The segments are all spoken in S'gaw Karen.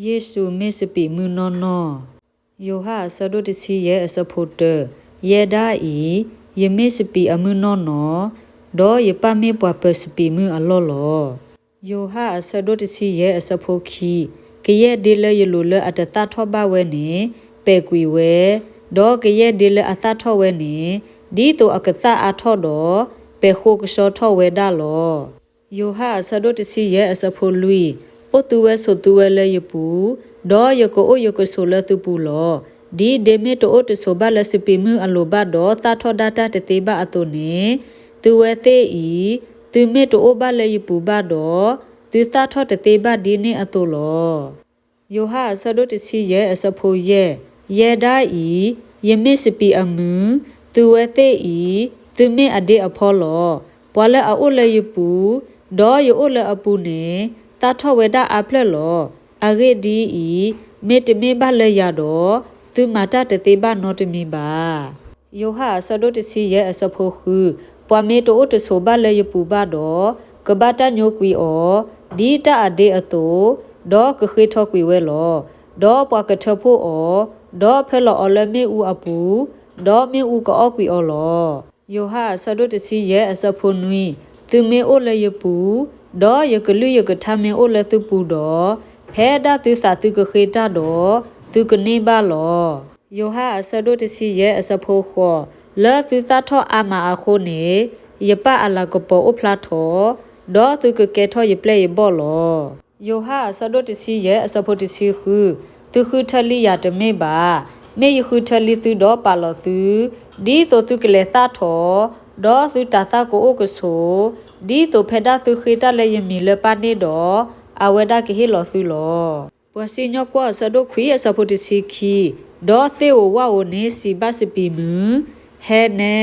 ယ့ၣ်ၡူးမ့ၢ်စပံးမုၢ်နီၢ်နီၢ်. ယိၤဟၣ်အဆၢဒိၣ်တဆံယဲၢ်အဆၢဖိတၢ, ယဲဒၣ်အံၤ, ယမ့ၢ်စပံးအမုၢ်နီၢ်နီၢ်, ဒီးယပၢ်မ့ၢ်ပှၤပၢၤစပံးမုၢ်အလီၢ်လီၤ. ယိၤဟၣ်အဆၢဒိၣ်တဆံယဲၢ်အဆၢဖိခံ, ကယဲၢ်ဒ့လၢယလိၤလၢအတသၣ်ထီၣ်ဘၣ်ဝဲန့ၣ်, ပဲာ်ကွံာ်ဝဲ, ဒီးကယဲၢ်ဒ့လၢအသၣ်ထီၣ်ဝဲန့ၣ်, ဒ်သိးအကသၣ်အါထီၣ်ဒီး, ပဲာ်ဃိကဆှီထီၣ်ဝဲဒၣ်လီၤ. ယိၤဟၣ်အဆၢဒိၣ်တဆံယဲၢ်အဆၢဖိလွံၢ်, အိၣ်သုဝဲဆိးသုဝဲလၢယပူၤ, ဒီးယကအိၣ်ယကဆိးလၢသုပူၤလီၤ. ဒ်ဒ့မ့ၢ်တအိၣ်တဆိးဘၣ်လၢစပံးမုၢ်အလိၤဘၣ်ဒီးသၣ်ထီၣ်ဒၣ်တၢ်တသ့ဘၣ်အသိးန့ၣ်, သုဝဲသ့ၣ်အံၤ, သုမ့ၢ်တအိၣ်ဘၣ်လၢယပူၤဘၣ်ဒီး, သုသၣ်ထီၣ်တသ့ဘၣ်ဒ်န့ၣ်အသိးလီၤ. ယိၤဟၣ်အဆၢဒိၣ်တဆံယဲၢ်အဆၢဖိယဲၢ်, ယဲဒၣ်အံၤ, ယမ့ၢ်စပံးအမုၢ်, သုဝဲသ့ၣ်အံၤ, သုမ့ၢ်အဒ့အဖီလီၤ. ပှၤလၢအအိၣ်လၢယပူၤ, ဒီးယအိၣ်လၢအပူၤန့ၣ်, သၣ်ထီၣ်ဝဲဒၣ်အါဖျၢၣ်လီၤ. အဂ့ၢ်ဒ်အံၤ, မ့တမ့ၢ်ဘၣ်လၢယၤဒီး, သုမၤတၢ်တသ့ဘၣ်နီတမံၤဘၣ်. ယိၤဟၣ်အဆၢဒိၣ်တဆံယဲၢ်အဆၢဖိဃု, ပှၤမ့ၢ်တအိၣ်တဆိးဘၣ်လၢယပူၤဘၣ်ဒီး, ကဘၣ်တၢ်ညိကွံာ်အီၤ, ဒ်တၢ်အဒ့အသိး, ဒီးကဃ့ထီကွံာ်ဝဲလီၤ. ဒီးပှၤကထၢဖှိၣ်အီၤ, ဒီးဖၢလီၤအီၤလၢမ့ၣ်အူအပူၤ, ဒီးမ့ၣ်အူကအီၣ်ကွံာ်အီၤလီၤ. ယိၤဟၣ်အဆၢဒိၣ်တဆံယဲၢ်အဆၢဖိနွံ, သုမ့ၢ်အိၣ်လၢယပူၤ, ဒီးယကလုၢ်ယကထါမ့ၢ်အိၣ်လၢသုပူၤဒီး, ဖဲဒၣ်သုသးသုကဃ့တၢ်ဒီး, သုကန့ၢ်ဘၣ်လီၤ. ယိၤဟၣ်အဆၢဒိၣ်တဆံယဲၢ်အဆၢဖိဃိး, လၢသုသၣ်ထီၣ်အါမးအဃိန့ၣ်, ယပၢ်အလၤကပီၤအိၣ်ဖျါထီၣ်, ဒီးသုကကဲထီၣ်ယပျဲၢ်ယဘီၣ်လီၤ. ယိၤဟၣ်အဆၢဒိၣ်တဆံယဲၢ်အဆၢဖိတဆံဃု, သုဃုထၢလံယၤတမ့ၢ်ဘၣ်. မ့ၢ်ယဃုထၢလံသုဒီးပာ်လီၤသု, ဒ်သိးသုကလဲၤသၣ်ထီၣ်, ဒီးသုတၤသၣ်ကအိၣ်ကဆိး, ဒ်သိးဖဲဒၣ်သုဃ့တၢ်လၢယမံၤလၢပၢ်န့ၣ်ဒီး, အဝဲဒၣ်ကဟ့ၣ်လီၤသုလီၤ. ပှၤစံၣ်ညီၣ်ကွီၢ်အဆၢဒိၣ်ခွံအဆၢဖိတဆံခံ, ဒီးသ့ၣ်ဧိၤဝၣ်ဧိၤန့ၣ်စံးဘၣ်စပံးမုၢ်, ဟဲနဲ,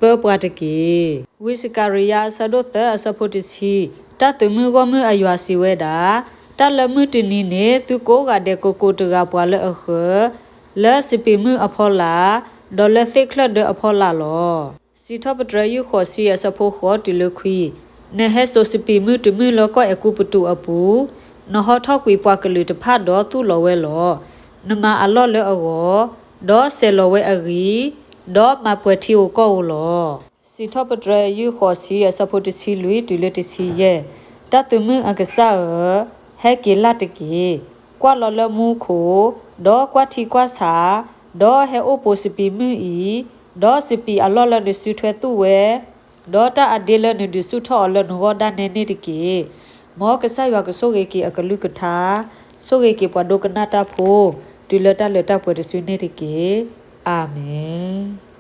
ပၢပှၤတက့ၢ်. ဝံစကၤရံယါအဆၢဒိၣ်သၢအဆၢဖိတဆံ, တၢ်သုးမုၢ်ဂီၢ်မုၢ်အယွၤစံးဝဲဒၣ်, တၢ်လၢမုၢ်တနံၤန့ၣ် သုကိးဂၤဒဲးကကိးတဂၤပှၤလၢအဃၢၤ, လၢစပံးမုၢ်အဖီလာ်, ဒီးလၢသ့ၣ်ချၢၣ်ဒၢအဖီလာ်လီၤ. စံးထီၣ်ပတြၢၤယုၢ်ဃိးဆံအဆၢဖိဃိးတုၤလၢခွံ, နဟဲစိာ်စပံးမုၢ်တမုၢ်လၢကီၢ်အဲၤကူပတူးအပူၤ, နဟီထီၣ်ကွံာ်ပှၤကလုာ်တဖၣ်ဒီးသူၣ်လီၤဝဲလီၤ. နမၤအလီၢ်လၢအဂီၢ်, ဒီးစဲၤလီၤဝဲအဂံၢ်, ဒီးမၤပှဲၤထံဧိၤကီၢ်ဧိၤလီၤ. စံးထီၣ်ပတြၢၤယုၢ်ဃိးဆံအဆၢဖိတဆံလွံၢ်တုၤလၢတဆံယဲၢ်, တၢ်သုးမုၢ်အကစၢ်ဧၢ, ဟဲက့ၤလၢ်တက့ၢ်. ကွၢ်လီၤလၢမူခိၣ်, ဒီးကွၢ်ထံကွၢ်ဆး, ဒီးဟဲအိၣ်ပိာ်စပံးမုၢ်အံၤ, ဒီးစပံးအလီၢ်လၢနစုထွဲသူၣ်ဝဲ, ဒီးတၢ်အဒ့လၢနဒုးဆူၣ်ထီၣ်အီၤလၢနဂီၢ်ဒၣ်နဲန့ၣ်တက့ၢ်. မ်ကစၢ်ယွၤကဆိၣ်ဂ့ၤက့ၤအကလုၢ်ကထါ, ဆိၣ်ဂ့ၤက့ၤပှၤဒိကနၣ်တၢ်ဖိ, တုၤလၢတၢ်လၢတၢ်ပှဲၤတစုန့ၣ်တက့ၢ်. အၤမ့ၣ်.